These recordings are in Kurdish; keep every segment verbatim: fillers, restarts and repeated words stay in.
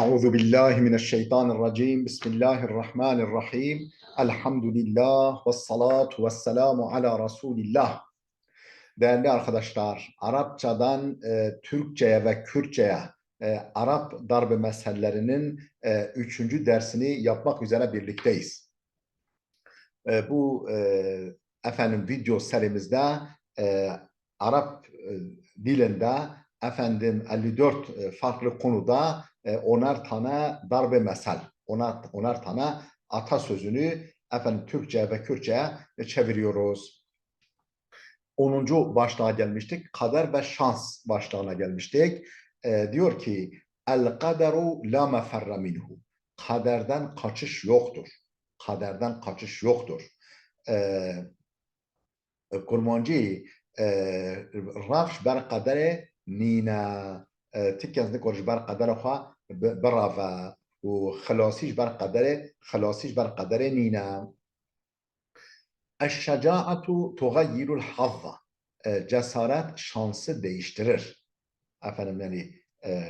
Euzu billahi mineşşeytanirracim. Bismillahirrahmanirrahim. Elhamdülillah ve salatu ve selamu ala Resulillah. Değerli arkadaşlar, Arapçadan, e, Türkçe'ye ve Kürtçe'ye, e, Arap darbe mesellerinin, e, üçüncü dersini yapmak üzere birlikteyiz. E, bu, e, efendim, video serimizde, e, Arap, e, dilinde, efendim, elli dört, e, farklı konuda, e, onar tane darbe mesel, onar, onar tane atasözünü, efendim, Türkçe ve Kürtçe'ye çeviriyoruz. Onuncu başlığa gelmiştik. Kader ve şans başlığına gelmiştik. E, diyor ki, "El kaderu la meferre minhu." Kaderden kaçış yoktur. Kaderden kaçış yoktur. E, Kurmancî, e, rewş ber qederê nîne. E, ti kes nikor ji ber qedera xwe bi-, bireve û xilasî ji ber qederê, xilasî ji ber qederê nîne. Eşşecaetu tuxeyyirul hazza. E, cesaret şansı değiştirir. Efendim, yani, e,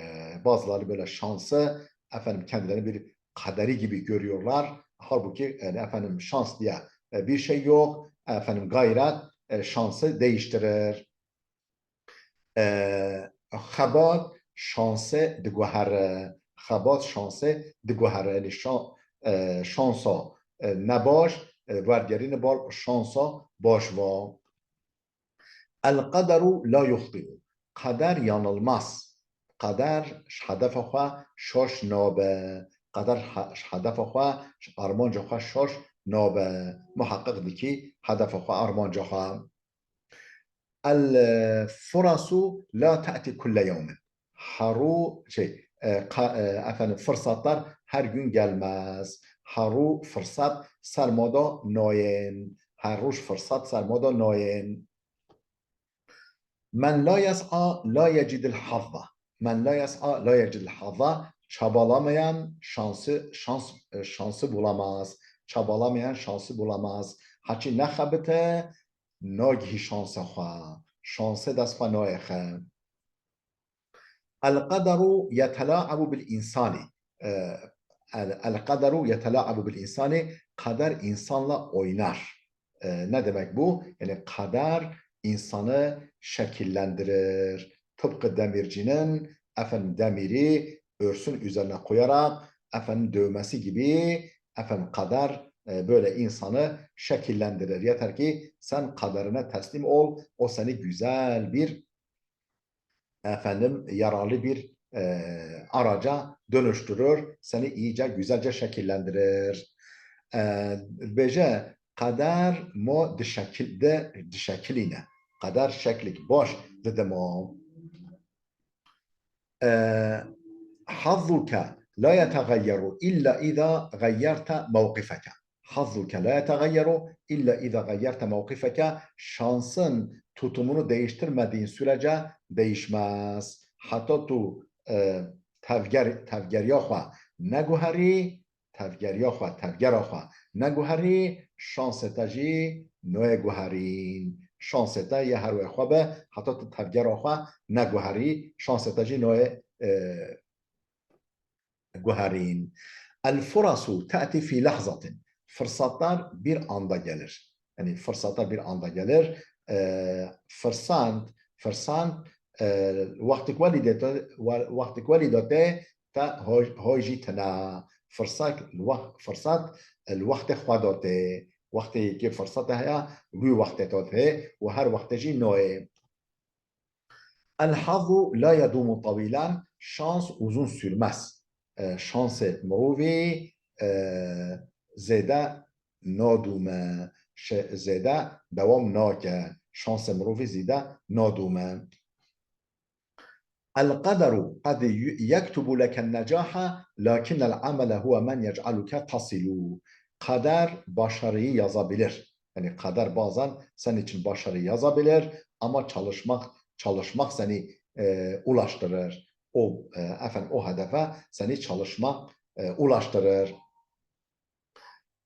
bazıları böyle şansı, efendim, kendilerini bir kaderi gibi görüyorlar. Halbuki, yani, efendim, şans diye, e, bir şey yok. Efendim, gayret, e, şansı değiştirir. E, xebat şansı diguhere. Xebat şansı diguhere. Yani şan-, e, şansa, e, nebaş, e, wergerîne bal şansa baş va. El qederu la yuxti'u. Qeder yanılmaz. Qeder ji hedefa xwe şaş nabe. Qeder ha-, ji hedefa xwe, ji armanca xwe şaş nabe. Muheqeq dikî hedefa xwe, armanca xwe. El furasu la te'ti kulle yewmin. Herû, şey, e, ka-, e, efendim, fırsatlar her gün gelmez. Herû fırsat sermada nayên. Her roj fırsat sermada nayên. Men la yes'a la yecidil hazza. Men la yes'a la yecidil hazza. Çabalamayan şansı, şans, e, şansı bulamaz. Çabalamayan şansı bulamaz. Haçî nexebite, nagihî şansa xwe. Şansê dest xwe nayêxe. El qederu yetela'ebu bil insani. E, el, el qederu yetela'ebu bil insani. Kader insanla oynar. E, ne demek bu? Yani kader insanı şekillendirir. Tıpkı demircinin, efendim, demiri örsün üzerine koyarak, efendim, dövmesi gibi, efendim, kader, e, böyle insanı şekillendirir. Yeter ki sen kaderine teslim ol, o seni güzel bir, efendim, yararlı bir, e, araca dönüştürür, seni iyice, güzelce şekillendirir. E, bêje, kader mo dişekil-, de, dişekilîne. Kader şeklik baş dide mo. E, hazzuke la yetegayyeru illa iza gayyerte mewqifeke. Hazzuke la yetegayyeru illa iza gayyerte mewqifeke. Şansın tutumunu değiştirmediğin sürece değişmez. Hatta tu, e, tevger, tevgeriya xwe neguherî, tevgeriya xwe, tevgera xwe neguherî, şansê te jî noyê guherîn. Şansê te yê her wê xwe be, heta tu tevgera xwe neguherî, şansê te jî noyê, e, guherîn. El furasu te'ti fî lehzatin. Fırsatlar bir anda gelir. Yani fırsatlar bir anda gelir. E, fırsat, fırsat, e, wextik welî de te, we-, wextik welî de te, te hoj-, hoj jî tine. Fırsat, li wex-, fırsat, e, li wextê xwe de tê. Wextê yekê fırsat heye, wî wextê de tê û her wextê jî noyê. El hazzu la yedumu tawilan, şans uzun sürmez. E, şansê mirovî, e, zêde nadûme, şe-, zêde dewam nake. Şansê mirovî zêde nadûme. El qederu qed yu-, yektubu leke necaha, lakin el amele huve men yec'aluke tasilu. Kader başarıyı yazabilir. Yani kader bazen senin için başarı yazabilir ama çalışmak, çalışmak seni, e, ulaştırır. O, e, efendim, o hedefe seni çalışmak, e, ulaştırır.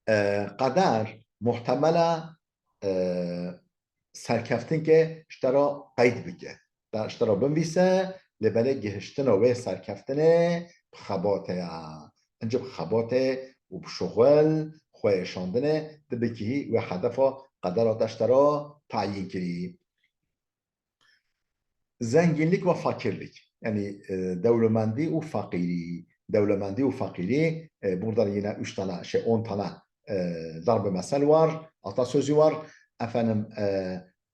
E, qeder muhtemela, e, serkeftinke ji te re qeyd bike. Te, ji te re binivîse, lê belê gihiştina wê serkeftinê bi xebatê ye. Hincî bi xebatê û bi şuxul xwe êşandinê tu bikihî wê hedefa qedera te ji te re tayîn kirî. Zengînlik ve fakirlik. Yanî, e, dewlemendî û feqîrî. Dewlemendî û feqîrî, e, burada yine üç tane, şey, on tane, e, darbe mesel var, atasözü var. Efendim, e,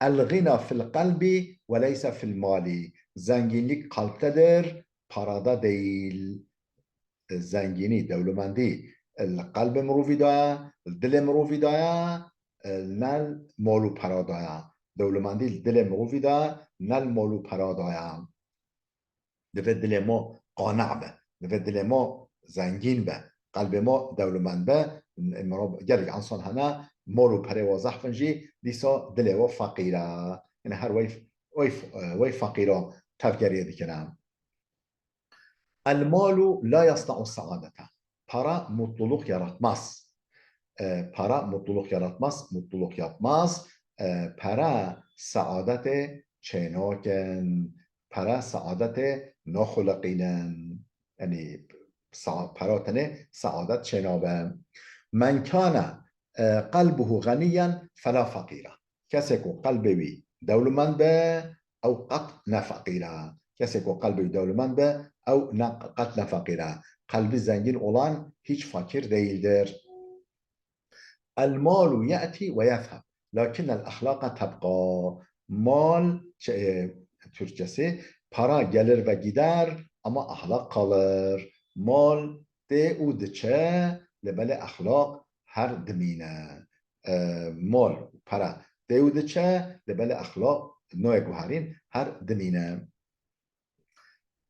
"El-ğina fil-qelbi ve leyse fil-mali." Zengînlik kalptedir, parada değil. E, zengînî, dewlemendî, e, li qelbê mirovî de ye, li dilê mirovî de ye, e, ne li mal û pera de ye. Dewlemendî li dilê mirovî de ye, ne li mal û pera de ye. Divê dilê me qane be, divê dilê me zengîn be, qelbê me dewlemend be. Mirov, gelek însan hene, mal û perê we zehf in jî, dîsa dilê we feqîr e. Yanî her wey, wey, wey feqîra tevgeriyê dikine. "El-malu la yasna'u saadete." Para mutluluk yaratmaz. E, para mutluluk yaratmaz, mutluluk yapmaz. E, para saadetê çênakin. Para saadetê naxuliqînin. Yanî sa-, para tenê saadet çênabe. "Men kana, e, qelbuhu ganiyen fela feqîra." Kesê ku qelbê wî dewlemend be, ew qet ne feqîr e. Kesê ku qelbê wî dewlemend be, ew ne, qet ne feqîr e. Kalbi zengin olan hiç fakir değildir. "El-malu ye'ti ve yezheb, lakinnel ahlaka tebqa." Mal, şey, e, Türkçesi, para gelir ve gider ama ahlak kalır. Mal tê û diçe, lê belê ahlak her dimîne. E, mal, para tê û diçe, lê belê exlaq nayê guherîn, her dimîne.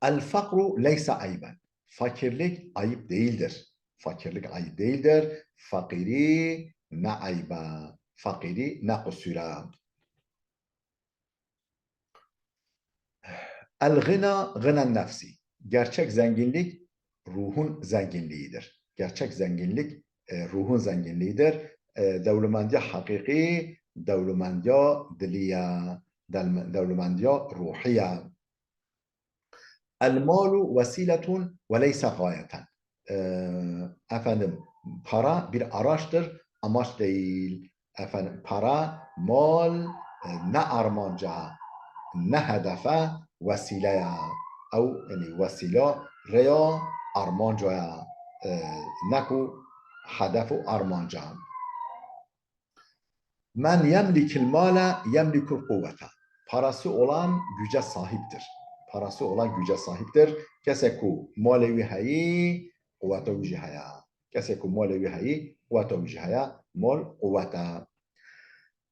"El-feqru leyse eyben." Fakirlik ayıp değildir. Fakirlik ayıp değildir. Feqîrî ne eyb e. Feqîrî ne qusûr e. "El-ğina ğinen nefsi." Gerçek zenginlik ruhun zenginliğidir. Gerçek zenginlik, e, ruhun zenginliğidir. E, dewlemendiya heqîqî dewlemendiya dilî ye, delme-, dewlemendiya ruhî ye. "El-malu wesiletun ve leyse gayeten." E, efendim, para bir araçtır, amaç değil. Efendim, para, mal, e, ne armanca, ne hedefe, wesîle ya. Ew, yanî wesîla, rêya, armanca ya. E, ne ku hedef û armanca. "Men yemlikil male yemlikul kuvvete." Parası olan güce sahiptir. Parası olan güce sahiptir. Kesê ku malê wî heyî, quweta wî jî heye. Kesê ku malê wî heyî, quweta wî jî heye, mal quwet e.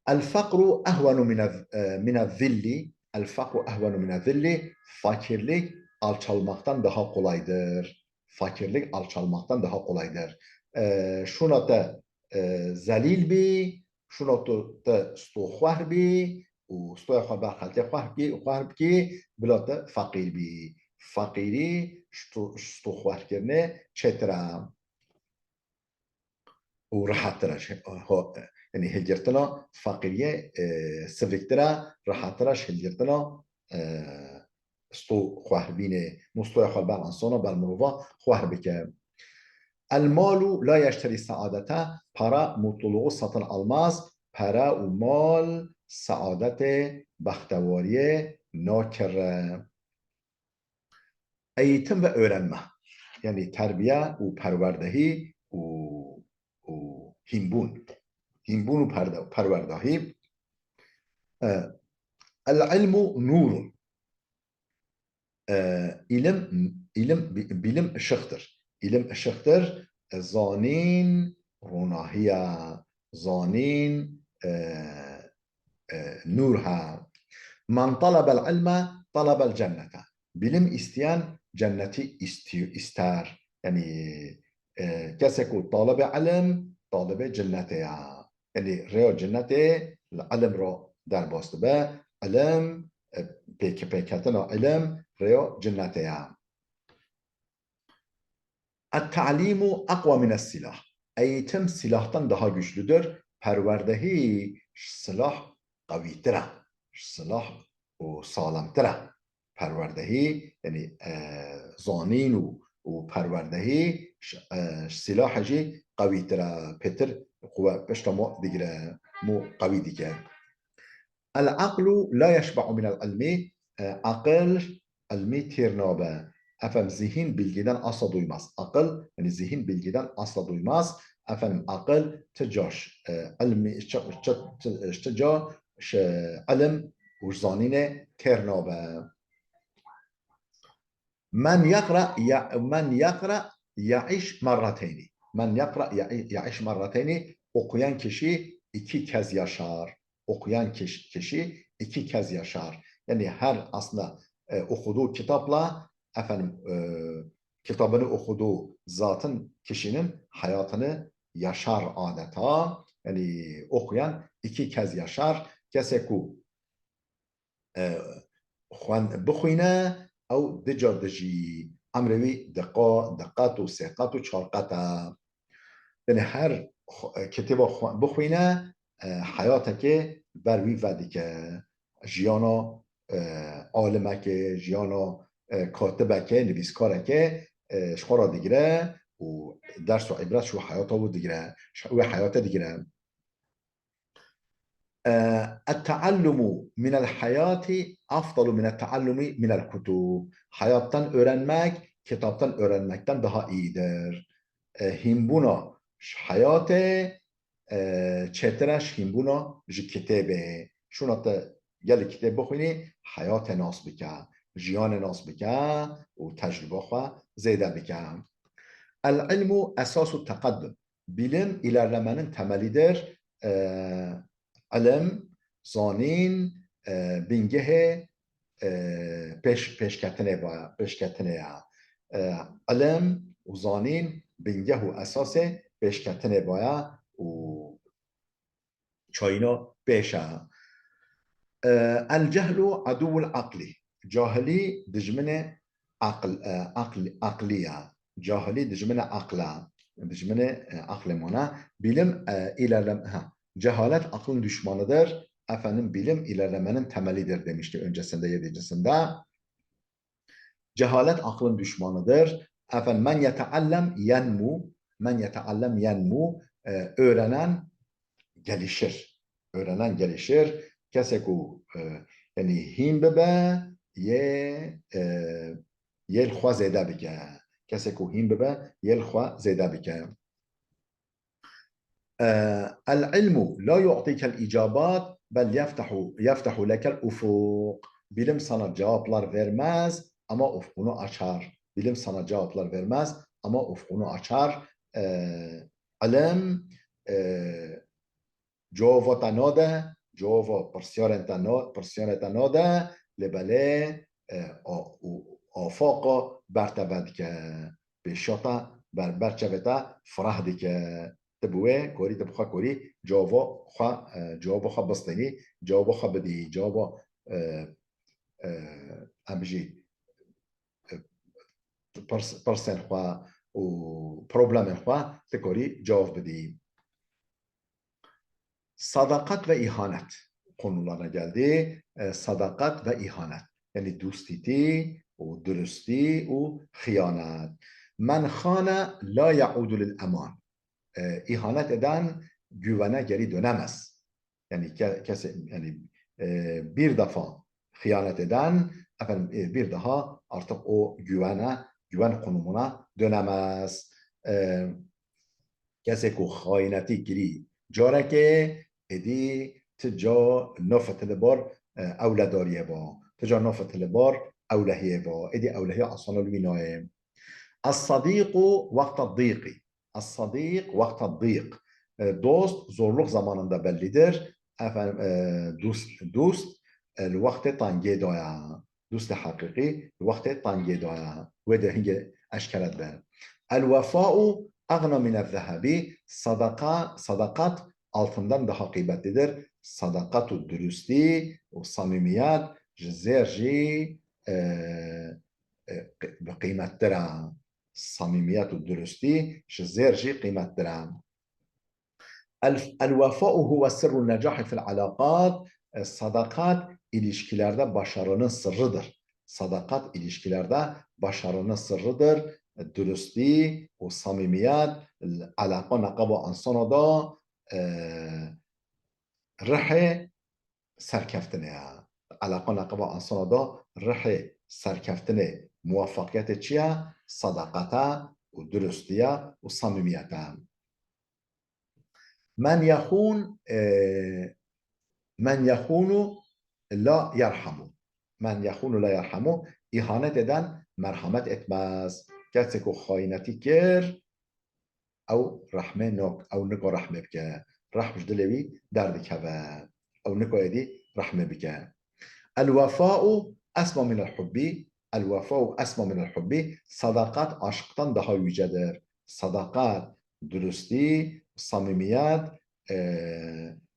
"El-feqru ehwenu mine, e, mine zilli." "El-feqru ehwenu mine zilli." Fakirlik alçalmaktan daha kolaydır. Fakirlik alçalmaktan daha kolaydır. E, şuna te, e, zelîl bî, şuna tu te stoxwehr bî û stoya xwe ber xelkê xwehr bikî, xwehr bikî, bila te feqîr bî. Feqîrî sto-, stoxwehrkirinê çêtir e. Û rehettir e ji ho-, yanî hilgirtina feqîriyê, e, siviktir e, rehettir e ji hilgirtina, e, sto xwehr bînê, mustoya xwe ber insana, ber mirova xwehr bike. "El-malu la yeşterî saadete", para mutluluğu satın almaz, para û mal saadetê, bextewariyê nakire. Eğitim ve öğrenme. Yanî terbiye û perwerdehî û, û hînbûn. Hînbûn û perde-, perwerdehî. E, "El-ilmu nurun." E, ilim, ilim, bi-, bilim ışıktır. İlim ışıktır. E, zanîn ronahî ye. Zanîn, e, e, nûr ha. "Men talabel ilme talabel cennete." Bilim isteyen cenneti istiyor, ister. Yanî, e, kesê ku talibê ilim, talibê cennetê ya. Yanî rêya cennetê li ilim re derbas dibe. Ilim, e, pêk-, pêketina ilim rêya cennetê ya. "Et-ta'limu aqwa mines-silah." Eğitim silahtan daha güçlüdür. Perwerdehî ji silah qewîtir e. Ji silah û salemtir e. Perwerdehî, yanî, e, zanîn û, û perwerdehî, ş-, e, silahe jî qewîtir e, pêtir quwe pişta mo digire, mo qewî dike. El aqlu la yeşba'u minel ilmi, e, aqil ilmî têr nabe. Efendim, zihin bilgiden asla doymaz. Akıl, yani zihin bilgiden asla doymaz. Efendim, akıl ti caş, e, ilmî, çi, çi, çi, çi ca, ş-, ilim û zanîne têr nabe. Men yaqra, ya, men yaqra ya'iş merrateyni. Men yaqra ya, ya'iş merrateyni, okuyan kişi iki kez yaşar. Okuyan kiş-, kişi iki kez yaşar. Yani her aslında, e, okuduğu kitapla, efendim, e, kitabını okuduğu zatın kişinin hayatını yaşar adeta. Yani okuyan iki kez yaşar. Kesê ku, e, xwen-, bixwîne, ew dica dijî. Emrê wî diqa-, diqet û sêqet û çarqet e. Yani her xwe-, kitêba xwe-, bixwîne, e, heyateke ber wî vedike. Jiyana, e, alimeke, jiyana, e, katibeke, nivîskareke, e, ji xwe re digire û ders û îbret ji wê heyata wî digire, ji wê heyate digire. E, "Et-teallumu minel hayati afdalu minet-teallumi minel kutub." Hayattan öğrenmek, kitaptan öğrenmekten daha iyidir. E, hînbûna ji heyatê, e, çêtir e ji hînbûna ji kitêbê. Şûna te gelek kitêb bixwînî, heyatê nas bike, jiyanê nas bike û tecrûba xwe zêde bike. El-ilmu esasu teqeddum. Bilim ilerlemenin temelidir. E, ilim, zanîn, e, bingehê, e, pêş-, pêşketinê ba-, pêşketinê ya. E, ilim û zanîn bingeh û esasê pêşketinê baya û çayîna pêş e. E, el-cehlu eduvul aqli. Cahilî dijminê aql-, e, aql-, aqlî ye. Cahilî dijminê aql e. Dijminê, e, aqlê wan e. Bilim, e, ilerlem-, ha. Cehalet aklın düşmanıdır. Efendim, bilim ilerlemenin temelidir demişti öncesinde, yedincisinde. Cehalet aklın düşmanıdır. Efendim, men yeteallem yenmu, men yeteallem yenmu, e, öğrenen gelişir. Öğrenen gelişir. Kesê ku, e, yani hîn bibe, yê, e, yê li xwe zêde bike. Kesê ku hîn bibe, yê li xwe zêde bike. Ee, "El-ilmu la yu'tikel icabat, bel yeftahu, yeftahu lekel ufuk." Bilim sana cevaplar vermez, ama ufkunu açar. Bilim sana cevaplar vermez, ama ufkunu açar. Ee, ilim, e, cevaba te nade, cevaba pirsiyarên te na-, pirsiyarê te nade, lê belê, e, a-, û afaqa ber te vedike. Pêşa te ber, ber çavê te fireh dike. Tu bi wê korî, tu bi xwe korî cewaba xwe, e, cewaba xwe bistênî, cewaba xwe bidî, cewaba, e, e, em bijî, e, pirs-, pirsên xwe û problemên xwe tu korî cewab bidî. Sadakat ve ihanet konularına geldi. E, sadakat ve ihanet. Yani dustîtî û durustî û xiyanet. Men xane la yaudu lil eman. E, ihanet eden güvene geri dönemez. Yani ke-, kese, yani, e, bir defa hıyanet eden, efendim, e, bir daha artık o güvene, güven konumuna dönemez. E, kesê ku xainetî kirî carekê, êdî ti ca nafetile bar, e, ewledariyê ba. Ti ca nafetile bar ewlehiyê ba. Êdî ewlehî asana li wî nayê. Es-sadîqu wexta dîqî. Es-sadîq wexta dîq. E, dost zorluk zamanında bellidir. Efendim, e, dost, dost, e, li wextê tangê de ya. Dostê heqîqî li wextê tangê de ya. Wê de hingê eşkere dibe. El-wefa'u eğna mine zehebi. Sadaka, sadakat altından daha kıymetlidir. Sadakat û dürüstî û samimiyet ji zêr jî, e, e, qi-, bi qîmettir e. Samimiyet û dürüstî ji zêr jî qîmettir e. El, el-wefa'u huve sirrun necahi fil alakat. E, sadakat ilişkilerde başarının sırrıdır. Sadakat ilişkilerde başarının sırrıdır. durustî û samîmiyet, eleqa neqeba insana de, e, rihê serkeftinê ye. Eleqa neqeba insana de rihê serkeftinê, muwefaqiyetê çi ye? Sadaqet e û durustî ye û samîmiyet e. Men yexûn, e, men yexûnu la yerhamu. Men yexûnu la yerhamu. İhanet eden merhamet etmez. Kesê ku xayinetî kir, ew rehmê nok, ew nika rehmê bike. Rehm ji dilê wî derdikeve. Ew nika êdî rehmê bike. El wefa'u esma min el hubbi. El wefa'u esma min el hubbi. Sadaqat aşıktan daha yücedir. Sadaqat, durustî, samîmiyet, e,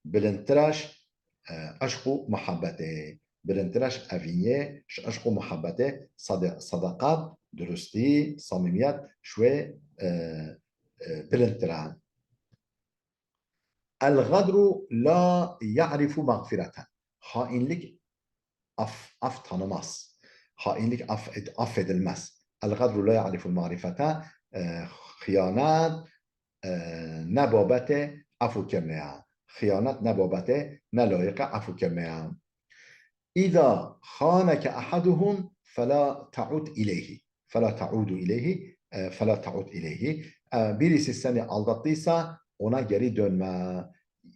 bilindtir e ji, e, eşq û muhabbetê. Bilindtir e ji evîniyê, ji eşq û muhabbetê, sade-, sadaqat, durustî, samîmiyet ji wê, e, e, bilindtir e. El gadru la ya'rifu mağfireten. Hainlik af, af tanımaz. Hainlik af, affedilmez. El gadru la ya'rifu mağrifete, e, xiyanet, e, ne babetê efûkirinê ye. Xiyanet ne babetê, ne layiqe efûkirinê ye. İza xaneke ahaduhum fela ta'ud ileyhi. Fela ta'udu ileyhi. E, fela ta'ud ileyhi. E, birisi seni aldattıysa ona geri dönme.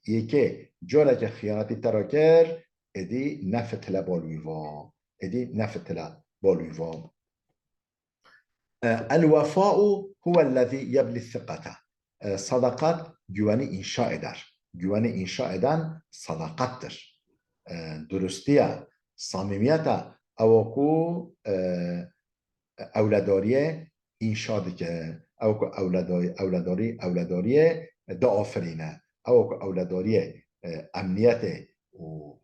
Yekê careke xiyanetî te re kir, êdî nefitile bol wî va. Êdî nefitile bol wî va. E, el wefa'u huwellezî yebnî siqete. E, sadaqat güveni inşa eder. Güveni inşa eden sadaqattir. E, durustî ye, samîmiyet e. Ew ku, e, ewledariyê inşa dike. Ew ku ewledarî, ewledarî, ewledariyê diafirîne. Ew ku ewledariyê, e, emniyetê û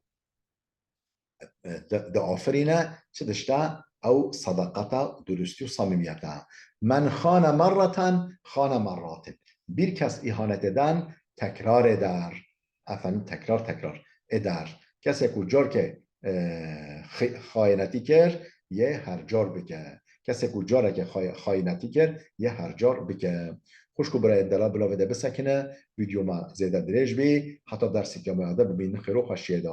e, di-, diafirîne, çi dişte? Ew sadaqeta, durustî û samîmiyet e. Men xane merreten, xane merratin. Bir kes ihanet eden, tekrar eder. Efendim, tekrar, tekrar eder. Kesê ku carke, e, xi-, xainetî kir, yê her car bike. Kesê ku careke xay-, xainetî kir, yê her car bike. Xwişk û birayên delal bila vê de bisekine, vîdeo me zêde dirêj bî. Heta derseke me ya de bimînin xêr û xweşiyê de.